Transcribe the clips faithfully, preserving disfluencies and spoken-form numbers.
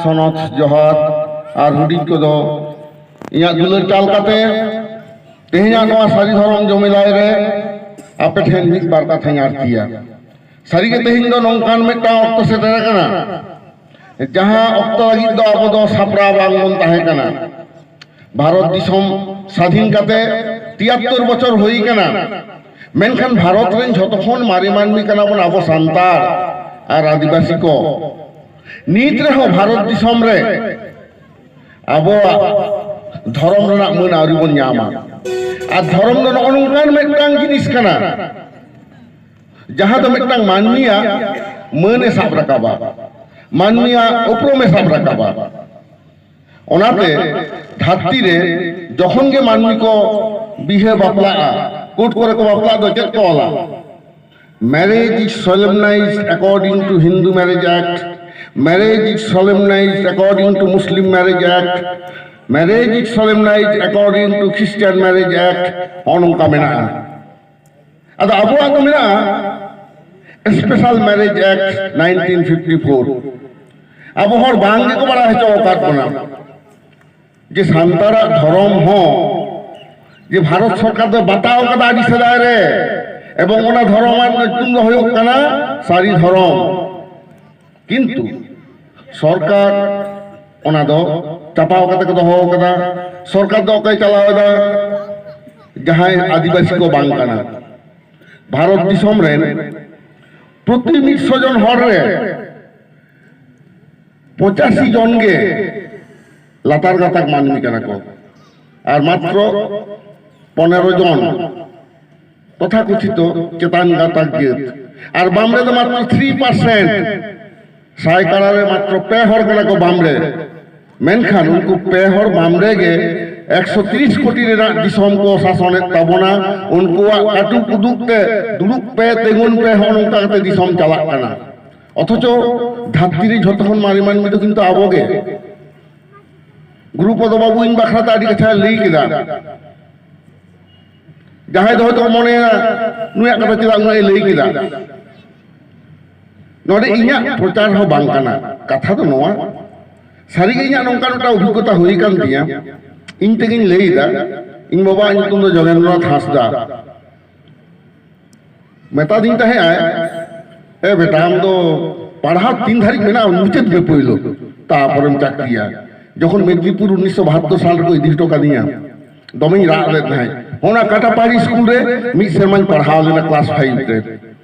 ᱥᱚᱱᱚᱛ ᱡᱚᱦᱟᱨ ᱟᱨ ᱦᱩᱰᱤᱧ ᱠᱚᱫᱚ ᱤᱧᱟᱹᱜ ᱫᱩᱞᱟᱹᱲ ᱪᱟᱞ ᱠᱟᱛᱮ ᱛᱮᱦᱮᱧᱟᱜ ᱱᱚᱣᱟ ᱥᱟᱹᱨᱤ ᱫᱷᱚᱨᱚᱢ ᱡᱚᱢᱮᱞᱟᱭ ᱨᱮ ᱟᱯᱮ ᱴᱷᱮᱱ ᱢᱤᱫ ᱵᱟᱨ ᱠᱟᱛᱷᱟᱧ ᱟᱨᱛᱤᱭᱟ᱾ ᱥᱟᱹᱨᱤᱜᱮ ᱛᱮᱦᱮᱧ ᱫᱚ ᱱᱚᱝᱠᱟᱱ ᱢᱤᱫᱴᱟᱝ ᱚᱠᱛᱚ ᱥᱮᱴᱮᱨ ᱟᱠᱟᱱᱟ, ᱡᱟᱦᱟᱸ ᱚᱠᱛᱚ ᱞᱟᱹᱜᱤᱫ ᱫᱚ ᱟᱵᱚ ᱫᱚ ᱥᱟᱯᱲᱟᱣ ᱵᱟᱝ ᱵᱚᱱ ᱛᱟᱦᱮᱸ ᱠᱟᱱᱟ᱾ ᱵᱷᱟᱨᱚᱛ ᱫᱤᱥᱚᱢ ᱥᱟᱫᱷᱤᱱ ᱠᱟᱛᱮ ᱛᱤᱭᱟᱛᱛᱳᱨ ᱵᱚᱪᱷᱚᱨ ᱦᱩᱭ ᱠᱟᱱᱟ, ᱢᱮᱱᱠᱷᱟᱱ ᱵᱷᱟᱨᱚᱛ ᱨᱮᱱ ᱡᱷᱚᱛᱚ ᱠᱷᱚᱱ ᱢᱟᱨᱮ ᱢᱟᱹᱱᱢᱤ ᱠᱟᱱᱟ ᱵᱚᱱ ᱟᱵᱚ ᱥᱟᱱᱛᱟᱲ ᱟᱨ ᱟᱹᱫᱤᱵᱟᱹᱥᱤ ᱠᱚ᱾ ᱱᱤᱛ ᱨᱮᱦᱚᱸ ᱵᱷᱟᱨᱚᱛ ᱫᱤᱥᱚᱢ ᱨᱮ ᱟᱵᱚᱣᱟᱜ ᱫᱷᱚᱨᱚᱢ ᱨᱮᱱᱟᱜ ᱢᱟᱹᱱ ᱟᱹᱣᱨᱤ ᱵᱚᱱ ᱧᱟᱢᱟ᱾ ᱟᱨ ᱫᱷᱚᱨᱚᱢ ᱫᱚ ᱱᱚᱜᱼᱚ ᱱᱚᱝᱠᱟᱱ ᱢᱤᱫᱴᱟᱝ ᱡᱤᱱᱤᱥ ᱠᱟᱱᱟ, ᱡᱟᱦᱟᱸ ᱫᱚ ᱢᱤᱫᱴᱟᱝ ᱢᱟᱹᱱᱢᱤᱭᱟᱜ ᱢᱟᱹᱱᱮ ᱥᱟᱵ ᱨᱟᱠᱟᱵᱟ, ᱢᱟᱹᱱᱢᱤᱭᱟᱜ ᱩᱯᱨᱩᱢᱮ ᱥᱟᱵ ᱨᱟᱠᱟᱵᱟ᱾ ᱚᱱᱟᱛᱮ ᱫᱷᱟᱹᱨᱛᱤ ᱨᱮ ᱡᱚᱠᱷᱚᱱ ᱜᱮ ᱢᱟᱹᱱᱢᱤ ᱠᱚ ᱵᱤᱦᱟᱹ ᱵᱟᱯᱞᱟᱜᱼᱟ, ᱠᱳᱨᱴ ᱠᱚᱨᱮ ᱠᱚ ᱵᱟᱯᱞᱟᱜ ᱫᱚ ᱪᱮᱫ ᱠᱚ ᱚᱞᱟ? Marriage is solemnized according to Hindu Marriage Act. Marriage is solemnized according to Muslim Marriage Act. Marriage is solemnized according to Christian Marriage Act. ᱱᱚᱜᱼᱚ ᱱᱚᱝᱠᱟ ᱢᱮᱱᱟᱜᱼᱟ᱾ ᱟᱫᱚ ᱟᱵᱚᱣᱟᱜ ᱫᱚ ᱢᱮᱱᱟᱜᱼᱟ Special Marriage Act nineteen fifty four. ᱟᱵᱚ ᱦᱚᱲ ᱵᱟᱝ ᱜᱮᱠᱚ ᱵᱟᱲᱟᱭ ᱦᱚᱪᱚ ᱟᱠᱟᱫ ᱵᱚᱱᱟ ᱡᱮ ᱥᱟᱱᱛᱟᱲᱟᱜ ᱫᱷᱚᱨᱚᱢ ᱦᱚᱸ, ᱡᱮ ᱵᱷᱟᱨᱚᱛ ᱥᱚᱨᱠᱟᱨ ᱫᱚ ᱵᱟᱛᱟᱣ ᱠᱟᱫᱟ ᱟᱹᱰᱤ ᱥᱮᱫᱟᱭ ᱨᱮ, ᱮᱵᱚᱝ ᱚᱱᱟ ᱫᱷᱚᱨᱚᱢᱟᱜ ᱧᱩᱛᱩᱢ ᱫᱚ ᱦᱩᱭᱩᱜ ᱠᱟᱱᱟ ᱥᱟᱹᱨᱤ ᱫᱷᱚᱨᱚᱢ᱾ ᱠᱤᱱᱛᱩ ᱥᱚᱨᱠᱟᱨ ᱚᱱᱟ ᱫᱚ ᱪᱟᱯᱟᱣ ᱠᱟᱛᱮ ᱠᱚ ᱫᱚᱦᱚ ᱠᱟᱫᱟ᱾ ᱥᱚᱨᱠᱟᱨ ᱫᱚ ᱚᱠᱚᱭ ᱪᱟᱞᱟᱣ ᱮᱫᱟ? ᱡᱟᱦᱟᱸᱭ ᱟᱹᱫᱤᱵᱟᱹᱥᱤ ᱠᱚ ᱵᱟᱝ ᱠᱟᱱᱟ᱾ ᱵᱷᱟᱨᱚᱛ ᱫᱤᱥᱚᱢ ᱨᱮᱱ ᱯᱨᱚᱛᱤ ᱢᱤᱫᱥᱚ ᱡᱚᱱ ᱦᱚᱲ ᱨᱮ ᱯᱚᱸᱪᱟᱥᱤ ᱡᱚᱱ ᱜᱮ ᱞᱟᱛᱟᱨ ᱜᱟᱛᱟᱠ ᱢᱟᱹᱱᱢᱤ ᱠᱟᱱᱟ ᱠᱚ, ᱟᱨ ᱢᱟᱛᱨᱚ ᱯᱚᱱᱮᱨᱚ ᱡᱚᱱ ᱛᱚᱛᱷᱟᱠᱚᱛᱷᱤᱛᱚ ᱪᱮᱛᱟᱱ ᱜᱟᱛᱟᱠ ᱡᱟᱹᱛ᱾ ᱟᱨ ᱵᱟᱢᱲᱮ ᱫᱚ ᱢᱟᱛᱨᱚ ᱛᱷᱨᱤ ᱯᱟᱨᱥᱮᱱᱴ, ᱥᱟᱭᱠᱟᱲᱟ ᱨᱮ ᱢᱟᱛᱨᱚ ᱯᱮ ᱦᱚᱲ ᱠᱟᱱᱟ ᱠᱚ ᱵᱟᱢᱲᱮ᱾ ᱢᱮᱱᱠᱷᱟᱱ ᱩᱱᱠᱩ ᱯᱮ ᱦᱚᱲ ᱵᱟᱢᱲᱮ ᱜᱮ ᱮᱠᱥᱚ ᱛᱤᱨᱤᱥ ᱠᱳᱴᱤ ᱨᱮᱱᱟᱜ ᱫᱤᱥᱚᱢ ᱠᱚ ᱥᱟᱥᱚᱱᱮᱫ ᱛᱟᱵᱚᱱᱟ᱾ ᱩᱱᱠᱩᱣᱟᱜ ᱠᱟᱹᱴᱩᱵ ᱩᱫᱩᱜ ᱛᱮ, ᱫᱩᱲᱩᱵ ᱯᱮ, ᱛᱤᱸᱜᱩᱱ ᱯᱮ, ᱦᱚᱸᱜᱼᱚ ᱱᱚᱝᱠᱟ ᱠᱟᱛᱮ ᱫᱤᱥᱚᱢ ᱪᱟᱞᱟᱜ ᱠᱟᱱᱟ᱾ ᱚᱛᱷᱚᱪᱚ ᱫᱷᱟᱹᱨᱛᱤ ᱨᱮ ᱡᱷᱚᱛᱚ ᱠᱷᱚᱱ ᱢᱟᱨᱮ ᱢᱟᱹᱱᱢᱤ ᱫᱚ ᱠᱤᱱᱛᱩ ᱟᱵᱚ ᱜᱮ᱾ ᱜᱩᱨᱩ ᱯᱚᱫᱚ ᱵᱟᱵᱩ ᱤᱧ ᱵᱟᱠᱷᱨᱟ ᱛᱮ ᱟᱹᱰᱤ ᱠᱟᱛᱷᱟᱭ ᱞᱟᱹᱭ ᱠᱮᱫᱟ᱾ ᱡᱟᱦᱟᱸᱭ ᱫᱚ ᱦᱚᱭᱛᱳ ᱢᱚᱱᱮᱭᱟ, ᱱᱩᱭᱟᱜ ᱠᱟᱛᱷᱟ ᱪᱮᱫᱟᱜ ᱩᱱᱟᱹᱜ ᱮ ᱞᱟᱹᱭ ᱠᱮᱫᱟ? ᱱᱚᱰᱮ ᱤᱧᱟᱹᱜ ᱯᱨᱚᱪᱟᱨ ᱦᱚᱸ ᱵᱟᱝ ᱠᱟᱱᱟ᱾ ᱠᱟᱛᱷᱟ ᱫᱚ ᱱᱚᱣᱟ, ᱥᱟᱹᱨᱤᱜᱮ ᱤᱧᱟᱹᱜ ᱱᱚᱝᱠᱟ ᱢᱤᱫᱴᱟᱝ ᱚᱵᱷᱤᱜᱽᱜᱚᱛᱟ ᱦᱩᱭ ᱟᱠᱟᱱ ᱛᱤᱧᱟᱹ᱾ ᱤᱧ ᱛᱮᱜᱤᱧ ᱞᱟᱹᱭ ᱮᱫᱟ, ᱤᱧ ᱵᱟᱵᱟᱣᱟᱜ ᱧᱩᱛᱩᱢ ᱫᱚ ᱡᱚᱜᱮᱱᱫᱨᱚᱱᱟᱛᱷ ᱦᱟᱸᱥᱫᱟ᱾ ᱢᱮᱛᱟᱫᱤᱧ ᱛᱟᱦᱮᱸᱜ ᱟᱭ, "ᱮ ᱵᱮᱴᱟ, ᱟᱢ ᱫᱚ ᱯᱟᱲᱦᱟᱣ ᱛᱤᱱ ᱫᱷᱟᱹᱨᱤᱡ ᱢᱮᱱᱟᱜᱼᱟ, ᱢᱩᱪᱟᱹᱫ ᱢᱮ ᱯᱳᱭᱞᱳ, ᱛᱟᱨᱯᱚᱨᱮᱢ ᱪᱟᱹᱠᱨᱤᱭᱟ᱾" ᱡᱚᱠᱷᱚᱱ ᱢᱮᱫᱽᱱᱤᱯᱩᱨ ᱩᱱᱤᱥᱥᱚ ᱵᱟᱦᱟᱛᱛᱳᱨ ᱥᱟᱞ ᱨᱮᱠᱚ ᱤᱫᱤ ᱦᱚᱴᱚ ᱠᱟᱫᱤᱧᱟ, ᱫᱚᱢᱮᱧ ᱨᱟᱜ ᱞᱮᱫ ᱛᱟᱦᱮᱸᱫ᱾ ᱚᱱᱟ ᱠᱟᱴᱟᱯᱟᱦᱟᱲᱤ ᱥᱠᱩᱞ ᱨᱮ ᱢᱤᱫ ᱥᱮᱨᱢᱟᱧ ᱯᱟᱲᱦᱟᱣ ᱞᱮᱱᱟ, ᱠᱞᱟᱥ ᱯᱷᱟᱭᱤᱵᱷ ᱨᱮ᱾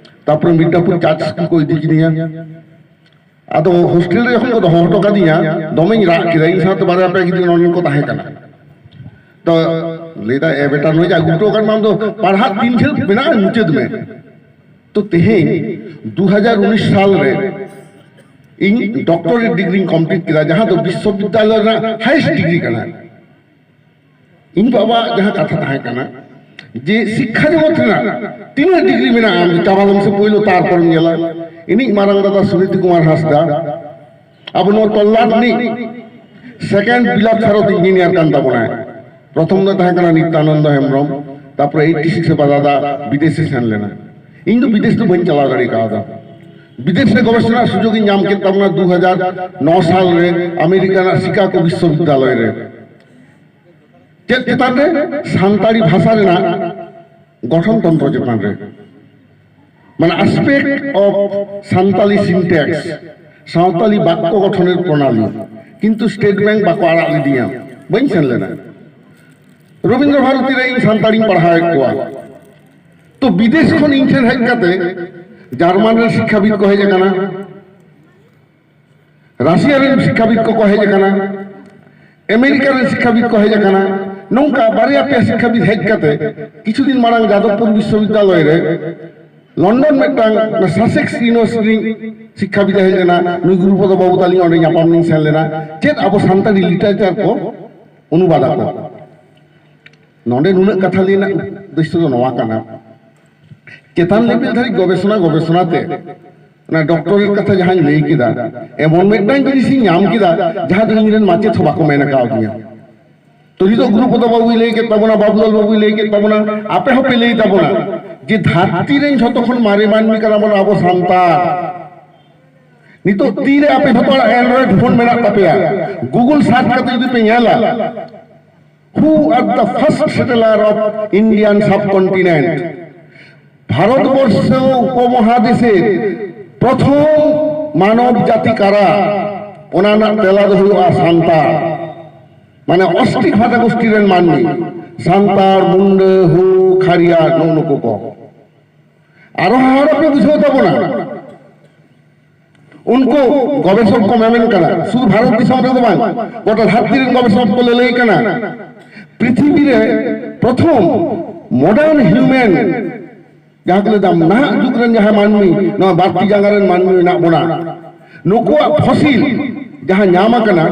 ᱛᱟᱨᱯᱚᱨᱮ ᱢᱤᱫᱴᱟᱯᱩᱨ ᱪᱟᱨᱪ ᱥᱠᱩᱞ ᱠᱚ ᱤᱫᱤ ᱠᱤᱫᱤᱧᱟ᱾ ᱟᱫᱚ ᱦᱳᱥᱴᱮᱞ ᱨᱮ ᱡᱚᱠᱷᱚᱱ ᱠᱚ ᱫᱚᱦᱚ ᱦᱚᱴᱚ ᱠᱟᱫᱤᱧᱟ, ᱫᱚᱢᱮᱧ ᱨᱟᱜ ᱠᱮᱫᱟ᱾ ᱤᱧ ᱥᱟᱶᱛᱮ ᱵᱟᱨᱭᱟ ᱯᱮᱭᱟ ᱜᱤᱫᱽᱨᱟᱹ ᱱᱚᱰᱮᱱ ᱠᱚ ᱛᱟᱦᱮᱸ ᱠᱟᱱᱟ᱾ ᱛᱚ ᱞᱟᱹᱭᱫᱟ, "ᱮ ᱵᱮᱴᱟ, ᱱᱩᱭ ᱡᱮ ᱟᱹᱜᱩ ᱦᱚᱴᱚ ᱟᱠᱟᱫ ᱢᱮ, ᱟᱢ ᱫᱚ ᱯᱟᱲᱦᱟᱜ ᱛᱤᱱ ᱡᱷᱟᱹᱞ ᱢᱮᱱᱟᱜᱼᱟ, ᱢᱩᱪᱟᱹᱫ ᱢᱮ᱾" ᱛᱚ ᱛᱮᱦᱮᱧ ᱫᱩ ᱦᱟᱡᱟᱨ ᱩᱱᱤᱥ ᱥᱟᱞ ᱨᱮ ᱤᱧ ᱰᱚᱠᱴᱚᱨᱮᱴ ᱰᱤᱜᱽᱨᱤᱧ ᱠᱚᱢᱯᱞᱤᱴ ᱠᱮᱫᱟ, ᱡᱟᱦᱟᱸ ᱫᱚ ᱵᱤᱥᱥᱚᱵᱤᱫᱽᱫᱟᱞᱚᱭ ᱨᱮᱱᱟᱜ ᱦᱟᱭᱮᱥᱴ ᱰᱤᱜᱽᱨᱤ ᱠᱟᱱᱟ᱾ ᱤᱧ ᱵᱟᱵᱟᱣᱟᱜ ᱡᱟᱦᱟᱸ ᱠᱟᱛᱷᱟ ᱛᱟᱦᱮᱸ ᱠᱟᱱᱟ ᱡᱮ ᱥᱤᱠᱠᱷᱟ ᱡᱚᱜᱚᱛ ᱨᱮᱱᱟᱜ ᱛᱤᱱᱟᱹᱜ ᱰᱤᱜᱽᱨᱤ ᱢᱮᱱᱟᱜᱼᱟ, ᱟᱢ ᱫᱚ ᱪᱟᱵᱟ ᱞᱮᱢ ᱥᱮ ᱯᱳᱭᱞᱳ, ᱛᱟᱨᱯᱚᱨᱮᱢ ᱧᱮᱞᱟ᱾ ᱤᱧᱤᱡ ᱢᱟᱨᱟᱝ ᱫᱟᱫᱟ ᱥᱩᱱᱤᱛ ᱠᱩᱢᱟᱨ ᱦᱟᱸᱥᱫᱟ, ᱟᱵᱚ ᱱᱚᱣᱟ ᱛᱚᱞᱞᱟ ᱨᱤᱱᱤᱡ ᱥᱮᱠᱮᱱᱰ ᱵᱤᱞᱟᱛ ᱯᱷᱮᱨᱚᱛ ᱤᱧᱡᱤᱱᱤᱭᱟᱨ ᱠᱟᱱ ᱛᱟᱵᱚᱱᱟᱭ᱾ ᱯᱨᱚᱛᱷᱚᱢ ᱫᱚ ᱛᱟᱦᱮᱸ ᱠᱟᱱᱟ ᱱᱤᱛᱭᱟᱱᱚᱱᱫᱚ ᱦᱮᱢᱵᱨᱚᱢ, ᱛᱟᱨᱯᱚᱨᱮ ᱮᱭᱤᱴᱤ ᱥᱤᱠᱥ ᱨᱮ ᱵᱟᱵᱟ ᱫᱟᱫᱟ ᱵᱤᱫᱮᱥᱮ ᱥᱮᱱ ᱞᱮᱱᱟ᱾ ᱤᱧ ᱫᱚ ᱵᱤᱫᱮᱥ ᱫᱚ ᱵᱟᱹᱧ ᱪᱟᱞᱟᱣ ᱫᱟᱲᱮ ᱠᱟᱣᱫᱟ᱾ ᱵᱤᱫᱮᱥ ᱨᱮ ᱜᱚᱵᱮᱥᱚᱱᱟ ᱥᱩᱡᱳᱜᱽ ᱤᱧ ᱧᱟᱢ ᱠᱮᱫ ᱛᱟᱵᱚᱱᱟ ᱫᱩ ᱦᱟᱡᱟᱨ ᱱᱚ ᱥᱟᱞ ᱨᱮ ᱟᱢᱮᱨᱤᱠᱟ ᱨᱮᱱᱟᱜ ᱥᱤᱠᱟᱜᱳ ᱵᱤᱥᱥᱚᱵᱤᱫᱽᱫᱟᱞᱚᱭ ᱨᱮ᱾ ᱪᱮᱫ ᱪᱮᱛᱟᱱ ᱨᱮ? ᱥᱟᱱᱛᱟᱲᱤ ᱵᱷᱟᱥᱟ ᱨᱮᱱᱟᱜ ᱜᱚᱴᱷᱚᱱ ᱛᱚᱱᱛᱨᱚ ᱪᱮᱛᱟᱱ ᱨᱮ, ᱢᱟᱱᱮ aspect of Santali syntax, Santali ᱵᱟᱠᱠᱚ ᱜᱚᱴᱷᱚᱱᱮᱨ ᱯᱨᱚᱱᱟᱞᱤ᱾ ᱠᱤᱱᱛᱩ ᱥᱴᱮᱴ ᱵᱮᱝᱠ ᱵᱟᱠᱚ ᱟᱲᱟᱜ ᱞᱤᱫᱤᱧᱟ, ᱵᱟᱹᱧ ᱥᱮᱱ ᱞᱮᱱᱟ᱾ ᱨᱚᱵᱤᱱᱫᱨᱚ ᱵᱷᱟᱨᱚᱛᱤ ᱨᱮ ᱤᱧ ᱥᱟᱱᱛᱟᱲᱤᱧ ᱯᱟᱲᱦᱟᱣᱮᱫ ᱠᱚᱣᱟ᱾ ᱛᱚ ᱵᱤᱫᱮᱥ ᱠᱷᱚᱱ ᱤᱧ ᱴᱷᱮᱱ ᱦᱮᱡ ᱠᱟᱛᱮ ᱡᱟᱨᱢᱟᱱ ᱨᱮᱱ ᱥᱤᱠᱠᱷᱟᱵᱤᱫ ᱠᱚ ᱦᱮᱡ ᱟᱠᱟᱱᱟ, ᱨᱟᱥᱤᱭᱟ ᱨᱮᱱ ᱥᱤᱠᱠᱷᱟᱵᱤᱫ ᱠᱚᱠᱚ ᱦᱮᱡ ᱟᱠᱟᱱᱟ, ᱟᱢᱮᱨᱤᱠᱟ ᱨᱮᱱ ᱥᱤᱠᱠᱷᱟᱵᱤᱫ ᱠᱚ ᱦᱮᱡ ᱟᱠᱟᱱᱟ᱾ ᱱᱚᱝᱠᱟ ᱵᱟᱨᱭᱟ ᱯᱮᱭᱟ ᱥᱤᱠᱠᱷᱟᱵᱤᱫ ᱦᱮᱡ ᱠᱟᱛᱮ ᱠᱤᱪᱷᱩ ᱫᱤᱱ ᱢᱟᱲᱟᱝ ᱡᱟᱫᱚᱵᱯᱩᱨ ᱵᱤᱥᱥᱚᱵᱤᱫᱽᱫᱟᱞᱚᱭ ᱨᱮ ᱞᱚᱱᱰᱚᱱ ᱢᱤᱫᱴᱟᱝ ᱥᱟᱥᱮᱠᱥ ᱤᱭᱩᱱᱤᱵᱷᱟᱨᱥᱤᱴᱤ ᱨᱤᱱ ᱥᱤᱠᱠᱷᱟᱵᱤᱫ ᱮ ᱦᱮᱡ ᱞᱮᱱᱟ᱾ ᱱᱩᱭ ᱜᱩᱨᱩᱯᱚᱫᱚ ᱵᱟᱹᱵᱩ ᱛᱟᱹᱞᱤᱧ ᱚᱸᱰᱮ ᱧᱟᱯᱟᱢ ᱞᱤᱧ ᱥᱮᱱ ᱞᱮᱱᱟ᱾ ᱪᱮᱫ ᱟᱵᱚ ᱥᱟᱱᱛᱟᱲᱤ ᱞᱤᱴᱟᱨᱮᱪᱟᱨ ᱠᱚ ᱚᱱᱩᱵᱟᱫ ᱟᱠᱚ᱾ ᱱᱚᱰᱮ ᱱᱩᱱᱟᱹᱜ ᱠᱟᱛᱷᱟ ᱞᱟᱹᱭ ᱨᱮᱱᱟᱜ ᱩᱫᱽᱫᱮᱥᱥᱚ ᱫᱚ ᱱᱚᱣᱟ ᱠᱟᱱᱟ, ᱪᱮᱛᱟᱱ ᱞᱮᱵᱮᱞ ᱫᱷᱟᱹᱨᱤᱡ ᱜᱚᱵᱮᱥᱚᱱᱟ, ᱜᱚᱵᱮᱥᱚᱱᱟ ᱛᱮ ᱚᱱᱟ ᱰᱚᱠᱴᱚᱨᱮᱴ ᱠᱟᱛᱷᱟ ᱡᱟᱦᱟᱸᱧ ᱞᱟᱹᱭ ᱠᱮᱫᱟ, ᱮᱢᱚᱱ ᱢᱤᱫᱴᱟᱝ ᱡᱤᱱᱤᱥᱤᱧ ᱧᱟᱢ ᱠᱮᱫᱟ ᱡᱟᱦᱟᱸ ᱫᱚ ᱤᱧ ᱨᱮᱱ ᱢᱟᱪᱮᱫ ᱦᱚᱸ ᱵᱟᱠᱚ ᱢᱮᱱ ᱠᱟᱣᱫᱤᱧᱟ᱾ ᱛᱚ ᱱᱤᱛᱚᱜ ᱜᱩᱨᱩᱯᱚᱫᱚ ᱵᱟᱹᱵᱩᱭ ᱞᱟᱹᱭ ᱠᱮᱫ ᱛᱟᱵᱚᱱᱟ, ᱵᱟᱵᱩᱞᱟᱞ ᱵᱟᱹᱵᱩᱭ ᱞᱟᱹᱭ ᱠᱮᱫ ᱛᱟᱵᱚᱱᱟ, ᱟᱯᱮ ᱦᱚᱸᱯᱮ ᱞᱟᱹᱭ ᱛᱟᱵᱚᱱᱟ ᱡᱮ ᱫᱷᱟᱹᱨᱛᱤ ᱨᱮᱱ ᱡᱷᱚᱛᱚ ᱠᱷᱚᱱ ᱢᱟᱨᱮ ᱢᱟᱹᱱᱢᱤ ᱠᱟᱱᱟ ᱵᱚᱱ ᱟᱵᱚ ᱥᱟᱱᱛᱟᱲ᱾ ᱱᱤᱛᱚᱜ ᱛᱤᱨᱮ ᱟᱯᱮ ᱡᱷᱚᱛᱚ ᱦᱚᱲᱟᱜ Android phone ᱢᱮᱱᱟᱜ ᱛᱟᱯᱮᱭᱟ, Google search ᱠᱟᱛᱮ ᱡᱩᱫᱤ ᱯᱮ ᱧᱮᱞᱟ, "Who are the first settler of Indian subcontinent?" Bharat ᱵᱚᱨᱥᱚ ᱩᱯᱚᱢᱚᱦᱟᱫᱮᱥᱮᱨ ᱯᱨᱚᱛᱷᱚᱢ ᱢᱟᱱᱚᱵ ᱡᱟᱛᱤ ᱠᱟᱨᱟ, ᱚᱱᱟ ᱨᱮᱱᱟᱜ ᱛᱮᱞᱟ ᱫᱚ ᱦᱩᱭᱩᱜᱼᱟ ᱥᱟᱱᱛᱟᱲ᱾ ᱢᱟᱱᱮ ᱚᱥᱴᱨᱤᱠ ᱵᱷᱟᱥᱟ ᱜᱳᱥᱴᱤ ᱨᱮᱱ ᱢᱟᱹᱱᱢᱤ, ᱥᱟᱱᱛᱟᱲ, ᱢᱩᱱᱰᱟᱹ, ᱦᱳ, ᱠᱷᱟᱲᱤᱭᱟ, ᱱᱩᱜᱼᱩ ᱱᱩᱠᱩ ᱠᱚ᱾ ᱟᱨᱚ ᱦᱟᱦᱟᱲᱟ ᱯᱮ ᱵᱩᱡᱷᱟᱹᱣ ᱛᱟᱵᱚᱱᱟ᱾ ᱩᱱᱠᱩ ᱜᱚᱵᱮᱥᱚᱠ ᱠᱚ ᱢᱮᱢᱮᱱ ᱠᱟᱱᱟ, ᱥᱩᱫᱷᱩ ᱵᱷᱟᱨᱚᱛ ᱫᱤᱥᱚᱢ ᱨᱮᱫᱚ ᱵᱟᱝ, ᱜᱚᱴᱟ ᱫᱷᱟᱹᱨᱛᱤ ᱨᱮᱱ ᱜᱚᱵᱮᱥᱚᱠ ᱠᱚ ᱞᱟᱹᱞᱟᱹᱭ ᱠᱟᱱᱟ, ᱯᱨᱤᱛᱷᱤᱵᱤ ᱨᱮ ᱯᱨᱚᱛᱷᱚᱢ modern human, ᱡᱟᱦᱟᱸ ᱠᱚ ᱞᱟᱹᱭᱫᱟ ᱱᱟᱦᱟᱜ ᱡᱩᱜᱽ ᱨᱮᱱ ᱡᱟᱦᱟᱸ ᱢᱟᱹᱱᱢᱤ, ᱱᱚᱣᱟ ᱵᱟᱨ ᱛᱤ ᱡᱟᱸᱜᱟ ᱨᱮᱱ ᱢᱟᱹᱱᱢᱤ ᱢᱮᱱᱟᱜ ᱵᱚᱱᱟ, ᱱᱩᱠᱩᱣᱟᱜ fossil ᱡᱟᱦᱟᱸ ᱧᱟᱢ ᱟᱠᱟᱱᱟ,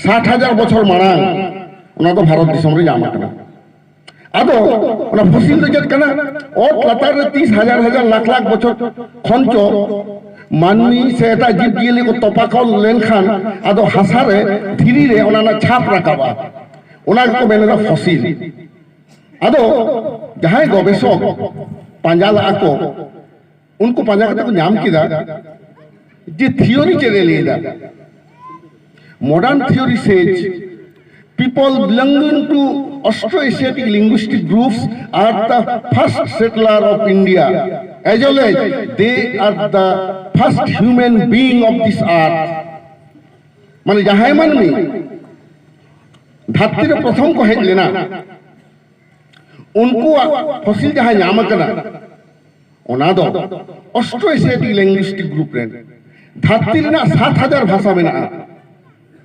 ᱥᱟᱴ ᱦᱟᱡᱟᱨ ᱵᱚᱪᱷᱚᱨ ᱢᱟᱲᱟᱝ, ᱚᱱᱟ ᱫᱚ ᱵᱷᱟᱨᱚᱛ ᱫᱤᱥᱚᱢ ᱨᱮ ᱧᱟᱢ ᱟᱠᱟᱱᱟ᱾ ᱟᱫᱚ ᱚᱱᱟ fossil ᱫᱚ ᱪᱮᱫ ᱠᱟᱱᱟ? ᱚᱛ ᱞᱟᱛᱟᱨ ᱨᱮ ᱛᱤᱥ ᱦᱟᱡᱟᱨ ᱦᱟᱡᱟᱨ ᱞᱟᱠᱷ ᱞᱟᱠᱷ ᱵᱚᱪᱷᱚᱨ ᱠᱷᱚᱱ ᱪᱚ ᱢᱟᱹᱱᱢᱤ ᱥᱮ ᱮᱴᱟᱜ ᱡᱤᱵᱽ ᱡᱤᱭᱟᱹᱞᱤ ᱠᱚ ᱛᱚᱯᱟ ᱠᱚ ᱞᱮᱱᱠᱷᱟᱱ, ᱟᱫᱚ ᱦᱟᱥᱟ ᱨᱮ, ᱫᱷᱤᱨᱤ ᱨᱮ ᱚᱱᱟ ᱨᱮᱱᱟᱜ ᱪᱷᱟᱯ ᱨᱟᱠᱟᱵᱼᱟ᱾ ᱚᱱᱟ ᱜᱮᱠᱚ ᱢᱮᱱ ᱮᱫᱟ fossil᱾ ᱟᱫᱚ ᱡᱟᱦᱟᱸᱭ ᱜᱚᱵᱮᱥᱚᱠ ᱯᱟᱸᱡᱟ ᱞᱟᱜᱼᱟ ᱠᱚ, ᱩᱱᱠᱩ ᱯᱟᱸᱡᱟ ᱠᱟᱛᱮ ᱠᱚ ᱧᱟᱢ ᱠᱮᱫᱟ ᱡᱮ theory ᱪᱮᱫ ᱮ ᱞᱟᱹᱭ ᱮᱫᱟ᱾ Modern theory says people belonging to Austro-Asiatic linguistic groups are the first settler of India, as well as they are the first human being of this earth. ᱢᱟᱱᱮ ᱡᱟᱦᱟᱸᱭ ᱢᱟᱹᱱᱢᱤ ᱫᱷᱟᱹᱨᱛᱤ ᱨᱮ ᱯᱨᱚᱛᱷᱚᱢ ᱠᱚ ᱦᱮᱡ ᱞᱮᱱᱟ, ᱩᱱᱠᱩᱣᱟᱜ fossil ᱡᱟᱦᱟᱸ ᱧᱟᱢ ᱟᱠᱟᱱᱟ, ᱚᱱᱟ ᱫᱚ Austro-Asiatic linguistic group ᱨᱮᱱ, ᱫᱷᱟᱹᱨᱛᱤ ᱨᱮᱱᱟᱜ ᱥᱟᱛ ᱦᱟᱡᱟᱨ ᱵᱷᱟᱥᱟ ᱢᱮᱱᱟᱜᱼᱟ᱾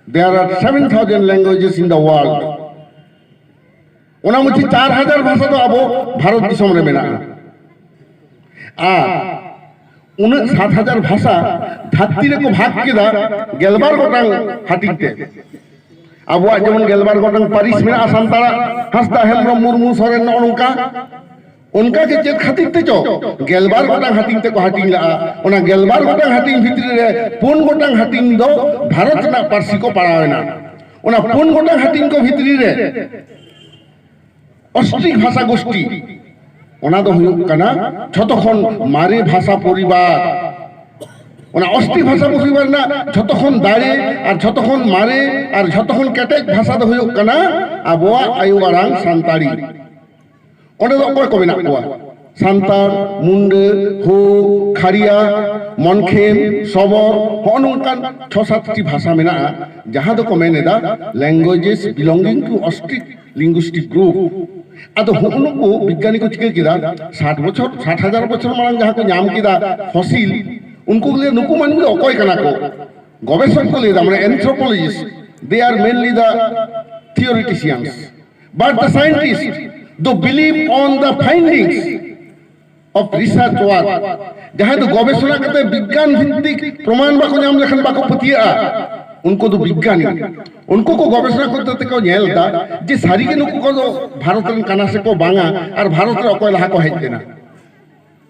There are seven thousand languages in the world. ᱚᱱᱟ ᱢᱚᱫᱽᱫᱷᱮ ᱪᱟᱨ ᱦᱟᱡᱟᱨ ᱵᱷᱟᱥᱟ ᱫᱚ ᱟᱵᱚ ᱵᱷᱟᱨᱚᱛ ᱫᱤᱥᱚᱢ ᱨᱮ ᱢᱮᱱᱟᱜᱼᱟ᱾ ᱟᱨ ᱩᱱᱟᱹᱜ ᱥᱟᱛ ᱦᱟᱡᱟᱨ ᱵᱷᱟᱥᱟ ᱫᱷᱟᱹᱨᱛᱤ ᱨᱮᱠᱚ ᱵᱷᱟᱜᱽ ᱠᱮᱫᱟ ᱜᱮᱞᱵᱟᱨ ᱜᱚᱴᱟᱝ ᱦᱟᱹᱴᱤᱧ ᱛᱮ᱾ ᱟᱵᱚᱣᱟᱜ ᱡᱮᱢᱚᱱ ᱜᱮᱞᱵᱟᱨ ᱜᱚᱴᱟᱝ ᱯᱟᱹᱨᱤᱥ ᱢᱮᱱᱟᱜᱼᱟ ᱥᱟᱱᱛᱟᱲᱟᱜ, ᱦᱟᱸᱥᱫᱟ, ᱦᱮᱢᱵᱨᱚᱢ, ᱢᱩᱨᱢᱩ, ᱥᱚᱨᱮᱱ, ᱱᱚᱜᱼᱚ ᱱᱚᱝᱠᱟ᱾ ᱚᱱᱠᱟ ᱜᱮ ᱪᱮᱫ ᱠᱷᱟᱹᱛᱤᱨ ᱛᱮᱪᱚ ᱜᱮᱞᱵᱟᱨ ᱜᱚᱴᱟᱝ ᱦᱟᱹᱴᱤᱧ ᱛᱮᱠᱚ ᱦᱟᱹᱴᱤᱧ ᱞᱟᱜᱼᱟ᱾ ᱚᱱᱟ ᱜᱮᱞᱵᱟᱨ ᱜᱚᱴᱟᱝ ᱦᱟᱹᱴᱤᱧ ᱵᱷᱤᱛᱨᱤ ᱨᱮ ᱯᱩᱱ ᱜᱚᱴᱟᱝ ᱦᱟᱹᱴᱤᱧ ᱫᱚ ᱵᱷᱟᱨᱚᱛ ᱨᱮᱱᱟᱜ ᱯᱟᱹᱨᱥᱤ ᱠᱚ ᱯᱟᱲᱟᱣ ᱮᱱᱟ᱾ ᱚᱱᱟ ᱯᱩᱱ ᱜᱚᱴᱟᱝ ᱦᱟᱹᱴᱤᱧ ᱠᱚ ᱵᱷᱤᱛᱨᱤ ᱨᱮ ᱚᱥᱴᱨᱤᱠ ᱵᱷᱟᱥᱟ ᱜᱳᱥᱴᱤ, ᱚᱱᱟ ᱫᱚ ᱦᱩᱭᱩᱜ ᱠᱟᱱᱟ ᱡᱷᱚᱛᱚ ᱠᱷᱚᱱ ᱢᱟᱨᱮ ᱵᱷᱟᱥᱟ ᱯᱚᱨᱤᱵᱟᱨ᱾ ᱚᱱᱟ ᱚᱥᱴᱤ ᱵᱷᱟᱥᱟ ᱵᱚ ᱦᱩᱭ ᱨᱮᱱᱟᱜ ᱡᱷᱚᱛᱚ ᱠᱷᱚᱱ ᱫᱟᱲᱮ ᱟᱨ ᱡᱷᱚᱛᱚ ᱠᱷᱚᱱ ᱢᱟᱨᱮ ᱟᱨ ᱡᱷᱚᱛᱚ ᱠᱷᱚᱱ ᱠᱮᱴᱮᱡ ᱵᱷᱟᱥᱟ ᱫᱚ ᱦᱩᱭᱩᱜ ᱠᱟᱱᱟ ᱟᱵᱚᱣᱟᱜ ᱟᱭᱳ ᱟᱲᱟᱝ ᱥᱟᱱᱛᱟᱲᱤ᱾ ᱚᱸᱰᱮ ᱫᱚ ᱚᱠᱚᱭ ᱠᱚ ᱢᱮᱱᱟᱜ ᱠᱚᱣᱟ? ᱥᱟᱱᱛᱟᱲ, ᱢᱩᱱᱰᱟᱹ, ᱦᱳ, ᱠᱷᱟᱲᱤᱭᱟ, ᱢᱚᱱᱠᱷᱮᱢ, ᱥᱚᱵᱚᱨ, ᱦᱚᱸᱜᱼᱚ ᱱᱚᱝᱠᱟᱱ ᱪᱷᱚ ᱥᱟᱛᱴᱤ ᱵᱷᱟᱥᱟ ᱢᱮᱱᱟᱜᱼᱟ, ᱡᱟᱦᱟᱸ ᱫᱚᱠᱚ ᱢᱮᱱ ᱮᱫᱟ languages belonging to ostrich linguistic group. ᱟᱫᱚ ᱦᱚᱸᱜᱼᱚ ᱱᱩᱠᱩ ᱵᱤᱜᱽᱜᱟᱱᱤ ᱠᱚ ᱪᱤᱠᱟᱹ ᱠᱮᱫᱟ? ᱥᱟᱴ ᱵᱚᱪᱷᱚᱨ, ᱥᱟᱴ ᱦᱟᱡᱟᱨ ᱵᱚᱪᱷᱚᱨ ᱢᱟᱲᱟᱝ ᱡᱟᱦᱟᱸ ᱠᱚ ᱧᱟᱢ ᱠᱮᱫᱟ ᱯᱷᱚᱥᱤᱞ, ᱩᱱᱠᱩ ᱠᱚ ᱞᱟᱹᱭᱟ, ᱱᱩᱠᱩ ᱢᱟᱹᱱᱢᱤ ᱫᱚ ᱚᱠᱚᱭ ᱠᱟᱱᱟ ᱠᱚ? ᱜᱚᱵᱮᱥᱚᱠ ᱠᱚ ᱞᱟᱹᱭ ᱮᱫᱟ, ᱢᱟᱱᱮ anthropologist, they are mainly the theoreticians, but the scientists do believe on the findings of research work. ᱡᱟᱦᱟᱸᱭ ᱫᱚ ᱜᱚᱵᱮᱥᱚᱱᱟ ᱠᱟᱛᱮ ᱵᱤᱜᱽᱜᱟᱱ ᱵᱷᱤᱛᱛᱤᱠ ᱯᱨᱚᱢᱟᱱ ᱵᱟᱠᱚ ᱧᱟᱢ ᱞᱮᱠᱷᱟᱱ ᱵᱟᱠᱚ ᱯᱟᱹᱛᱭᱟᱹᱜᱼᱟ, ᱩᱱᱠᱩ ᱫᱚ ᱵᱤᱜᱽᱜᱟᱱᱤ᱾ ᱩᱱᱠᱩ ᱠᱚ ᱜᱚᱵᱮᱥᱚᱱᱟ ᱠᱟᱛᱮ ᱠᱚ ᱧᱮᱞ ᱮᱫᱟ ᱡᱮ ᱥᱟᱹᱨᱤᱜᱮ ᱱᱩᱠᱩ ᱠᱚᱫᱚ ᱵᱷᱟᱨᱚᱛ ᱨᱮᱱ ᱠᱟᱱᱟ ᱥᱮ ᱠᱚ ᱵᱟᱝᱟ, ᱟᱨ ᱵᱷᱟᱨᱚᱛ ᱨᱮ ᱚᱠᱚᱭ ᱞᱟᱦᱟ ᱠᱚ ᱦᱮᱡ ᱞᱮᱱᱟ᱾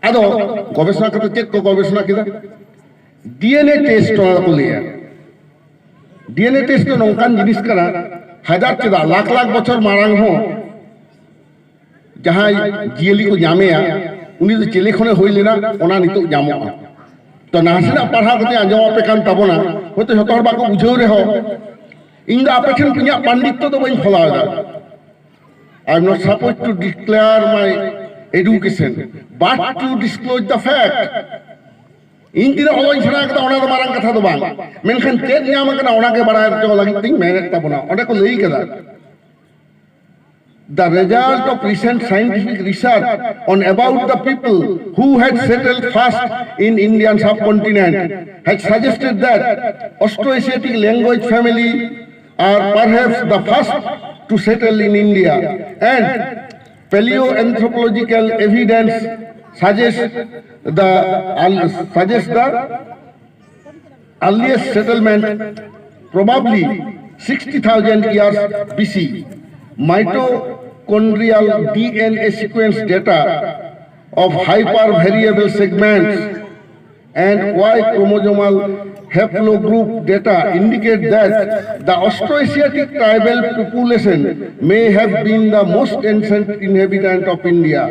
ᱟᱫᱚ ᱜᱚᱵᱮᱥᱚᱱᱟ ᱠᱟᱛᱮ ᱪᱮᱫ ᱠᱚ ᱜᱚᱵᱮᱥᱚᱱᱟ ᱠᱮᱫᱟ? ᱰᱤ ᱮᱱ ᱮ ᱴᱮᱥᱴ ᱚᱱᱟ ᱫᱚᱠᱚ ᱞᱟᱹᱭᱟ᱾ ᱰᱤ ᱮᱱ ᱮ ᱴᱮᱥᱴ ᱫᱚ ᱱᱚᱝᱠᱟᱱ ᱡᱤᱱᱤᱥ ᱠᱟᱱᱟ, ᱦᱟᱡᱟᱨ ᱪᱮᱫᱟᱜ ᱞᱟᱠᱷ ᱞᱟᱠᱷ ᱵᱚᱪᱷᱚᱨ ᱢᱟᱲᱟᱝ ᱦᱚᱸ ᱡᱟᱦᱟᱸᱭ ᱡᱤᱭᱟᱹᱞᱤ ᱠᱚ ᱧᱟᱢᱮᱭᱟ, ᱩᱱᱤ ᱫᱚ ᱪᱤᱞᱤ ᱠᱷᱚᱱᱮ ᱦᱩᱭ ᱞᱮᱱᱟ, ᱚᱱᱟ ᱱᱤᱛᱚᱜ ᱧᱟᱢᱚᱜᱼᱟ᱾ ᱛᱚ ᱱᱟᱥᱮᱱᱟᱜ ᱯᱟᱲᱦᱟᱣ ᱠᱟᱛᱮ ᱟᱸᱡᱚᱢ ᱟᱯᱮ ᱠᱟᱱ ᱛᱟᱵᱚᱱᱟ, ᱦᱚᱭᱛᱳ ᱡᱷᱚᱛᱚ ᱦᱚᱲ ᱵᱟᱠᱚ ᱵᱩᱡᱷᱟᱹᱣ ᱨᱮᱦᱚᱸ, ᱤᱧ ᱫᱚ ᱟᱯᱮ ᱴᱷᱮᱱ ᱤᱧᱟᱹᱜ ᱯᱟᱱᱰᱤᱛᱛᱚ ᱫᱚ ᱵᱟᱹᱧ ᱯᱷᱚᱞᱟᱣ ᱮᱫᱟ᱾ I am not supposed to declare my education, but to disclose the fact. ᱤᱧ ᱛᱤᱱᱟᱹᱜ ᱚᱞᱚᱜ ᱤᱧ ᱥᱮᱬᱟ ᱠᱟᱫᱟ, ᱚᱱᱟ ᱫᱚ ᱢᱟᱨᱟᱝ ᱠᱟᱛᱷᱟ ᱫᱚ ᱵᱟᱝ, ᱢᱮᱱᱠᱷᱟᱱ ᱪᱮᱫ ᱧᱟᱢ ᱟᱠᱟᱱᱟ, ᱚᱱᱟ ᱜᱮ ᱵᱟᱲᱟᱭ ᱦᱚᱪᱚ ᱞᱟᱹᱜᱤᱫ ᱛᱤᱧ ᱢᱮᱱᱮᱫ ᱛᱟᱵᱚᱱᱟ᱾ ᱚᱸᱰᱮ ᱠᱚ ᱞᱟᱹᱭ ᱠᱟᱫᱟ, the result of recent scientific research on about the people who had settled first in Indian subcontinent has suggested that Austroasiatic language family are perhaps the first to settle in India, and paleoanthropological evidence suggests the, suggests the earliest settlement, probably sixty thousand years B C. Mitochondrial D N A sequence data of hypervariable segments and Y chromosomal haplogroup data indicate that the Austroasiatic tribal population may have been the most ancient inhabitant of India.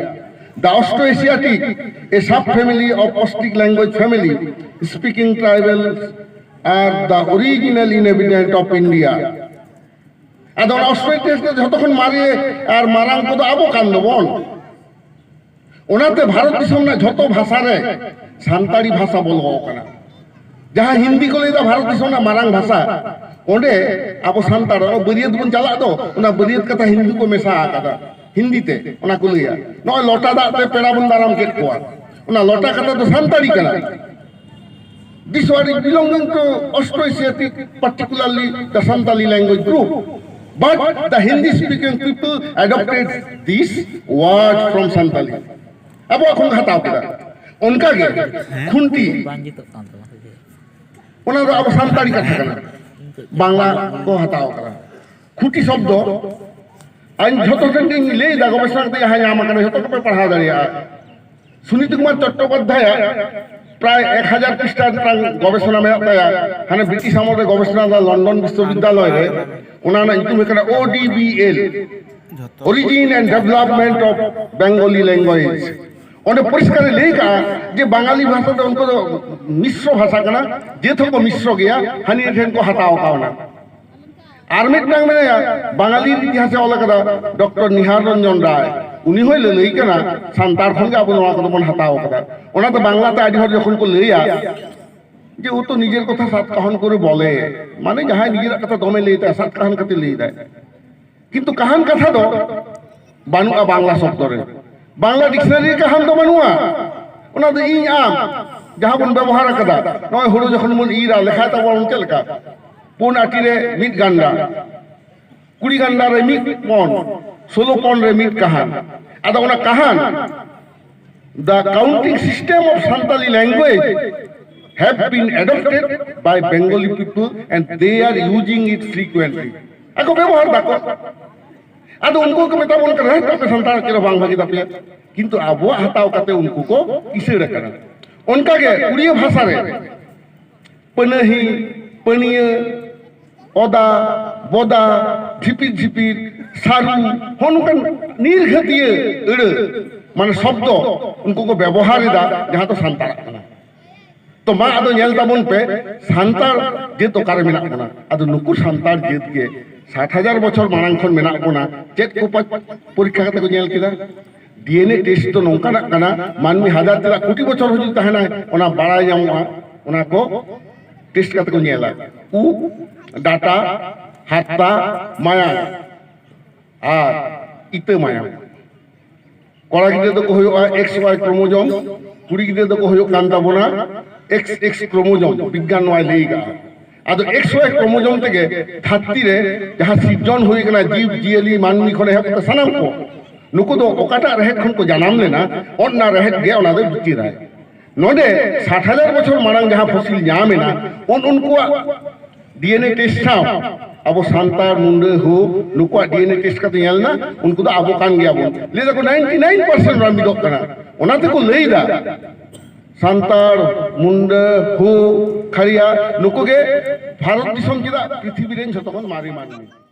The Austroasiatic, a subfamily of Austric language family, speaking tribals are the original inhabitant of India. ᱟᱫᱚ ᱚᱱᱟ Australia ᱡᱷᱚᱛᱚ ᱠᱷᱚᱱ ᱢᱟᱨᱮ ᱟᱨ ᱢᱟᱨᱟᱝ ᱠᱚᱫᱚ ᱟᱵᱚ ᱠᱟᱱ ᱫᱚᱵᱚᱱ᱾ ᱚᱱᱟᱛᱮ ᱵᱷᱟᱨᱚᱛ ᱫᱤᱥᱚᱢ ᱨᱮᱱᱟᱜ ᱡᱷᱚᱛᱚ ᱵᱷᱟᱥᱟ ᱨᱮ ᱥᱟᱱᱛᱟᱲᱤ ᱵᱷᱟᱥᱟ ᱵᱚᱞᱚ ᱟᱠᱟᱱᱟ᱾ ᱡᱟᱦᱟᱸ ᱦᱤᱱᱫᱤ ᱠᱚ ᱞᱟᱹᱭᱫᱟ ᱵᱷᱟᱨᱚᱛ ᱫᱤᱥᱚᱢ ᱨᱮᱱᱟᱜ ᱢᱟᱨᱟᱝ ᱵᱷᱟᱥᱟ, ᱚᱸᱰᱮ ᱟᱵᱚ ᱥᱟᱱᱛᱟᱲ ᱚᱱᱟ ᱵᱟᱹᱨᱭᱟᱹᱛ ᱵᱚᱱ ᱪᱟᱞᱟᱜ ᱫᱚ, ᱚᱱᱟ ᱵᱟᱹᱨᱭᱟᱹᱛ ᱠᱟᱛᱷᱟ ᱦᱤᱱᱫᱤ ᱠᱚ ᱢᱮᱥᱟ ᱟᱠᱟᱫᱟ, ᱦᱤᱱᱫᱤ ᱛᱮ ᱚᱱᱟ ᱠᱚ ᱞᱟᱹᱭᱟ᱾ ᱱᱚᱜᱼᱚᱭ ᱞᱚᱴᱟ ᱫᱟᱜ ᱛᱮ ᱯᱮᱲᱟ ᱵᱚᱱ ᱫᱟᱨᱟᱢ ᱠᱮᱫ ᱠᱚᱣᱟ, ᱚᱱᱟ ᱞᱚᱴᱟ ᱠᱟᱛᱷᱟ ᱫᱚ ᱥᱟᱱᱛᱟᱲᱤ ᱠᱟᱱᱟ᱾ This word is belonging to Austroasiatic, particularly the Santali language group. But the Hindi speaking people adopted this word from Santali. ᱟᱵᱚᱣᱟᱜ ᱠᱷᱚᱱ ᱠᱚ ᱦᱟᱛᱟᱣ ᱠᱮᱫᱟ᱾ ᱚᱱᱠᱟᱜᱮ ᱠᱷᱩᱱᱴᱤ, ᱚᱱᱟ ᱫᱚ ᱟᱵᱚ ᱥᱟᱱᱛᱟᱲᱤ ᱠᱟᱛᱷᱟ ᱠᱟᱱᱟ, ᱵᱟᱝᱞᱟ ᱠᱚ ᱦᱟᱛᱟᱣ ᱠᱟᱫᱟ᱾ ᱠᱷᱩᱴᱤ ᱥᱚᱵᱫᱚ ᱟᱹᱧ ᱡᱷᱚᱛᱚ ᱴᱷᱮᱱ ᱜᱤᱧ ᱞᱟᱹᱭ ᱮᱫᱟ, ᱜᱚᱵᱮᱥᱚᱱᱟ ᱠᱟᱛᱮ ᱡᱟᱦᱟᱸ ᱧᱟᱢ ᱟᱠᱟᱱᱟ ᱡᱷᱚᱛᱚ ᱠᱚᱯᱮ ᱯᱟᱲᱦᱟᱣ ᱫᱟᱲᱮᱭᱟᱜᱼᱟ᱾ ᱥᱩᱱᱤᱛ ᱠᱩᱢᱟᱨ ᱪᱚᱴᱴᱳᱯᱟᱫᱽᱫᱷᱟᱭᱟᱜ ᱯᱨᱟᱭ ᱮᱠ ᱦᱟᱡᱟᱨ ᱯᱨᱤᱥᱴᱟ ᱢᱤᱫᱴᱟᱝ ᱜᱚᱵᱮᱥᱚᱱᱟ ᱢᱮᱱᱟᱜ ᱛᱟᱭᱟ, ᱦᱟᱱᱮ ᱵᱨᱤᱴᱤᱥ ᱟᱢᱚᱞ ᱨᱮ ᱜᱚᱵᱮᱥᱚᱱᱟ ᱞᱮᱫᱟ ᱞᱚᱱᱰᱚᱱ ᱵᱤᱥᱥᱚᱵᱤᱫᱽᱫᱟᱞᱚᱭ ᱨᱮ᱾ ᱚᱱᱟ ᱨᱮᱱᱟᱜ ᱧᱩᱛᱩᱢ ᱦᱩᱭᱩᱜ ᱠᱟᱱᱟ O D B L, Origin and Development of Bengali Language. ᱚᱸᱰᱮ ᱯᱚᱨᱤᱥᱠᱟᱨ ᱮ ᱞᱟᱹᱭ ᱠᱟᱜᱼᱟ ᱡᱮ ᱵᱟᱝᱟᱞᱤ ᱵᱷᱟᱥᱟ ᱫᱚ ᱩᱱᱠᱩ ᱫᱚ ᱢᱤᱥᱨᱚ ᱵᱷᱟᱥᱟ ᱠᱟᱱᱟ, ᱡᱟᱹᱛ ᱦᱚᱸᱠᱚ ᱢᱤᱥᱨᱚ ᱜᱮᱭᱟ, ᱦᱟᱹᱱᱤ ᱴᱷᱮᱱ ᱠᱚ ᱦᱟᱛᱟᱣ ᱠᱟᱣᱱᱟ᱾ ᱟᱨ ᱢᱤᱫᱴᱟᱝ ᱢᱮᱱᱟᱭᱟ, ᱵᱟᱝᱟᱞᱤ ᱤᱛᱤᱦᱟᱥᱮ ᱚᱞ ᱟᱠᱟᱫᱟ ᱰᱚᱠᱴᱚᱨ ᱱᱤᱦᱟᱨ ᱨᱚᱧᱡᱚᱱ ᱨᱟᱭ, ᱩᱱᱤ ᱦᱚᱸᱭ ᱞᱟᱹᱞᱟᱹᱭ ᱠᱟᱱᱟ ᱥᱟᱱᱛᱟᱲ ᱠᱷᱚᱱ ᱜᱮ ᱟᱵᱚ ᱱᱚᱣᱟ ᱠᱚᱫᱚ ᱵᱚᱱ ᱦᱟᱛᱟᱣ ᱟᱠᱟᱫᱟ᱾ ᱚᱱᱟᱛᱮ ᱵᱟᱝᱞᱟᱛᱮ ᱟᱹᱰᱤ ᱦᱚᱲ ᱡᱚᱠᱷᱚᱱ ᱠᱚ ᱞᱟᱹᱭᱟ ᱡᱮ ᱩᱛᱩ ᱱᱤᱡᱮᱨ ᱠᱚᱛᱷᱟ ᱥᱟᱛ ᱠᱟᱦᱚᱱ ᱠᱚᱨᱮ ᱵᱚᱞᱮ, ᱢᱟᱱᱮ ᱡᱟᱦᱟᱸᱭ ᱱᱤᱡᱮᱨᱟᱜ ᱠᱟᱛᱷᱟ ᱫᱚᱢᱮ ᱞᱟᱹᱭ ᱛᱟᱭᱟ, ᱥᱟᱛ ᱠᱟᱦᱚᱱ ᱠᱟᱛᱮ ᱞᱟᱹᱭ ᱫᱟᱭ, ᱠᱤᱱᱛᱩ ᱠᱟᱦᱟᱱ ᱠᱟᱛᱷᱟ ᱫᱚ ᱵᱟᱹᱱᱩᱜᱼᱟ ᱵᱟᱝᱞᱟ ᱥᱚᱵᱫᱚ ᱨᱮ᱾ ᱵᱟᱝᱞᱟ ᱰᱤᱠᱥᱱᱟᱨᱤ ᱨᱮ ᱠᱟᱦᱟᱱ ᱫᱚ ᱵᱟᱹᱱᱩᱜᱼᱟ᱾ ᱚᱱᱟ ᱫᱚ ᱤᱧ ᱟᱢ ᱡᱟᱦᱟᱸ ᱵᱚᱱ ᱵᱮᱵᱚᱦᱟᱨ ᱟᱠᱟᱫᱟ, ᱱᱚᱜᱼᱚᱭ ᱦᱩᱲᱩ ᱡᱚᱠᱷᱚᱱ ᱵᱚᱱ ᱤᱨᱟ, ᱞᱮᱠᱷᱟᱭ ᱛᱟᱵᱚᱱ ᱪᱮᱫ ᱞᱮᱠᱟ? ᱯᱩᱱ ᱟᱴᱤ ᱨᱮ ᱢᱤᱫ ᱜᱟᱱᱰᱟ, ᱠᱩᱲᱤ ᱜᱟᱱᱰᱟ ᱨᱮ ᱢᱤᱫ ᱯᱚᱱ, ᱥᱳᱞᱳ ᱯᱚᱱ ᱨᱮ ᱢᱤᱫ ᱠᱟᱦᱟᱱ᱾ ᱟᱫᱚ ᱚᱱᱟ ᱠᱟᱦᱟᱱ, the counting system of Santali language have been adopted by Bengali people and they are using it frequently. ᱟᱠᱚ ᱵᱮᱵᱚᱦᱟᱨ ᱫᱟᱠᱚ᱾ ᱟᱫᱚ ᱩᱱᱠᱩ ᱠᱚ ᱢᱮᱛᱟ ᱵᱚᱱ ᱠᱟᱱᱟ, "ᱦᱮᱸ, ᱟᱯᱮ ᱥᱟᱱᱛᱟᱲ ᱪᱮᱫ ᱦᱚᱸ ᱵᱟᱝ ᱵᱷᱟᱹᱜᱤ ᱛᱟᱯᱮᱭᱟ", ᱠᱤᱱᱛᱩ ᱟᱵᱚᱣᱟᱜ ᱦᱟᱛᱟᱣ ᱠᱟᱛᱮ ᱩᱱᱠᱩ ᱠᱚ ᱠᱤᱥᱟᱹᱲ ᱟᱠᱟᱱᱟ᱾ ᱚᱱᱠᱟᱜᱮ ᱩᱲᱤᱭᱟ ᱵᱷᱟᱥᱟ ᱨᱮ ᱯᱟᱹᱱᱟᱹᱦᱤ, ᱯᱟᱹᱱᱤᱭᱟᱹ, ᱚᱫᱟ, ᱵᱚᱫᱟ, ᱡᱷᱤᱯᱤᱨ ᱡᱷᱤᱯᱤᱨ, ᱥᱟᱹᱨᱩ, ᱦᱚᱸ ᱱᱚᱝᱠᱟᱱ ᱱᱤᱨᱜᱷᱟᱹᱛᱤᱭᱟᱹ ᱟᱹᱲᱟᱹ ᱢᱟᱱᱮ ᱥᱚᱵᱫᱚ ᱩᱱᱠᱩ ᱠᱚ ᱵᱮᱵᱚᱦᱟᱨ ᱮᱫᱟ, ᱡᱟᱦᱟᱸ ᱫᱚ ᱥᱟᱱᱛᱟᱲᱟᱜ ᱠᱟᱱᱟ᱾ ᱛᱚ ᱢᱟ ᱟᱫᱚ ᱧᱮᱞ ᱛᱟᱵᱚᱱ ᱯᱮ, ᱥᱟᱱᱛᱟᱲ ᱡᱟᱹᱛ ᱚᱠᱟᱨᱮ ᱢᱮᱱᱟᱜ ᱵᱚᱱᱟ? ᱟᱫᱚ ᱱᱩᱠᱩ ᱥᱟᱱᱛᱟᱲ ᱡᱟᱹᱛ ᱜᱮ ᱥᱟᱴ ᱦᱟᱡᱟᱨ ᱵᱚᱪᱷᱚᱨ ᱢᱟᱲᱟᱝ ᱠᱷᱚᱱ ᱢᱮᱱᱟᱜ ᱵᱚᱱᱟ᱾ ᱪᱮᱫ ᱠᱚ ᱯᱚ-, ᱯᱚᱨᱤᱠᱠᱷᱟ ᱠᱟᱛᱮ ᱠᱚ ᱧᱮᱞ ᱠᱮᱫᱟ? ᱰᱤ ᱮᱱ ᱮ ᱴᱮᱥᱴ ᱫᱚ ᱱᱚᱝᱠᱟᱱᱟᱜ ᱠᱟᱱᱟ, ᱢᱟᱹᱱᱢᱤ ᱦᱟᱡᱟᱨ ᱪᱮᱫᱟᱜ ᱠᱳᱴᱤ ᱵᱚᱪᱷᱚᱨ ᱦᱚᱸ ᱡᱩᱫᱤ ᱛᱟᱦᱮᱱᱟᱭ, ᱚᱱᱟ ᱵᱟᱲᱟᱭ ᱧᱟᱢᱚᱜᱼᱟ᱾ ᱚᱱᱟ ᱠᱚ ᱴᱮᱥᱴ ᱠᱟᱛᱮ ᱠᱚ ᱧᱮᱞᱟ᱾ ᱩᱵ, ᱰᱟᱴᱟ, ᱦᱟᱨᱛᱟ, ᱢᱟᱭᱟᱝ ᱟᱨ ᱤᱛᱟᱹ ᱢᱟᱭᱟᱢ᱾ ᱠᱚᱲᱟ ᱜᱤᱫᱽᱨᱟᱹ ᱫᱚᱠᱚ ᱦᱩᱭᱩᱜᱼᱟ ᱮᱠᱥ ᱳᱣᱟᱭ ᱠᱨᱳᱢᱳᱡᱳᱢ, ᱠᱩᱲᱤ ᱜᱤᱫᱽᱨᱟᱹ ᱫᱚᱠᱚ ᱦᱩᱭᱩᱜ ᱠᱟᱱ ᱛᱟᱵᱚᱱᱟ ᱮᱠᱥ ᱮᱠᱥ ᱠᱨᱳᱢᱳᱡᱳᱢ᱾ ᱵᱤᱜᱽᱜᱟᱱ ᱱᱚᱣᱟᱭ ᱞᱟᱹᱭ ᱠᱟᱜᱼᱟ᱾ ᱟᱫᱚ ᱮᱠᱥ ᱳᱣᱟᱭ ᱠᱨᱳᱢᱳᱡᱳᱢ ᱛᱮᱜᱮ ᱫᱷᱟᱹᱨᱛᱤ ᱨᱮ ᱡᱟᱦᱟᱸ ᱥᱤᱨᱡᱚᱱ ᱦᱩᱭ ᱠᱟᱱᱟ, ᱡᱤᱵᱽ ᱡᱤᱭᱟᱹᱞᱤ, ᱢᱟᱹᱱᱢᱤ ᱠᱷᱚᱱ ᱮᱦᱚᱵ ᱠᱟᱛᱮ ᱥᱟᱱᱟᱢ ᱠᱚ, ᱱᱩᱠᱩ ᱫᱚ ᱚᱠᱟᱴᱟᱜ ᱨᱮᱦᱮᱫ ᱠᱷᱚᱱ ᱠᱚ ᱡᱟᱱᱟᱢ ᱞᱮᱱᱟ, ᱚᱱᱟ ᱨᱮᱦᱮᱫ ᱜᱮ ᱚᱱᱟ ᱫᱚᱭ ᱵᱤᱪᱟᱹᱨᱟᱭ᱾ ᱱᱚᱰᱮ ᱥᱟᱴ ᱦᱟᱡᱟᱨ ᱵᱚᱪᱷᱚᱨ ᱢᱟᱲᱟᱝ ᱡᱟᱦᱟᱸ ᱯᱷᱚᱥᱤᱞ ᱧᱟᱢ ᱮᱱᱟ, ᱩᱱ ᱩᱱᱠᱩᱣᱟᱜ ᱰᱤ ᱮᱱ ᱮ ᱴᱮᱥᱴ ᱥᱟᱶ ᱟᱵᱚ ᱥᱟᱱᱛᱟᱲ, ᱢᱩᱱᱰᱟᱹ, ᱦᱳ, ᱱᱩᱠᱩᱣᱟᱜ ᱰᱤ ᱮᱱ ᱮ ᱴᱮᱥᱴ ᱠᱟᱛᱮ ᱧᱮᱞ ᱮᱱᱟ, ᱩᱱᱠᱩ ᱫᱚ ᱟᱵᱚ ᱠᱟᱱ ᱜᱮᱭᱟᱵᱚᱱ᱾ ᱞᱟᱹᱭ ᱫᱟᱠᱚ ᱱᱟᱭᱤᱱᱴᱤ ᱱᱟᱭᱤᱱ ᱯᱟᱨᱥᱮᱱᱴ ᱚᱱᱟ ᱢᱤᱫᱚᱜ ᱠᱟᱱᱟ᱾ ᱚᱱᱟ ᱛᱮᱠᱚ ᱞᱟᱹᱭ ᱮᱫᱟ, ᱥᱟᱱᱛᱟᱲ, ᱢᱩᱱᱰᱟᱹ, ᱦᱳ, ᱠᱷᱟᱲᱤᱭᱟ, ᱱᱩᱠᱩ ᱜᱮ ᱵᱷᱟᱨᱚᱛ ᱫᱤᱥᱚᱢ ᱪᱮᱫᱟᱜ ᱯᱨᱤᱛᱷᱤᱵᱤ ᱨᱮᱱ ᱡᱷᱚᱛᱚ ᱠᱷᱚᱱ ᱢᱟᱨᱮ ᱢᱟᱹᱱᱢᱤ᱾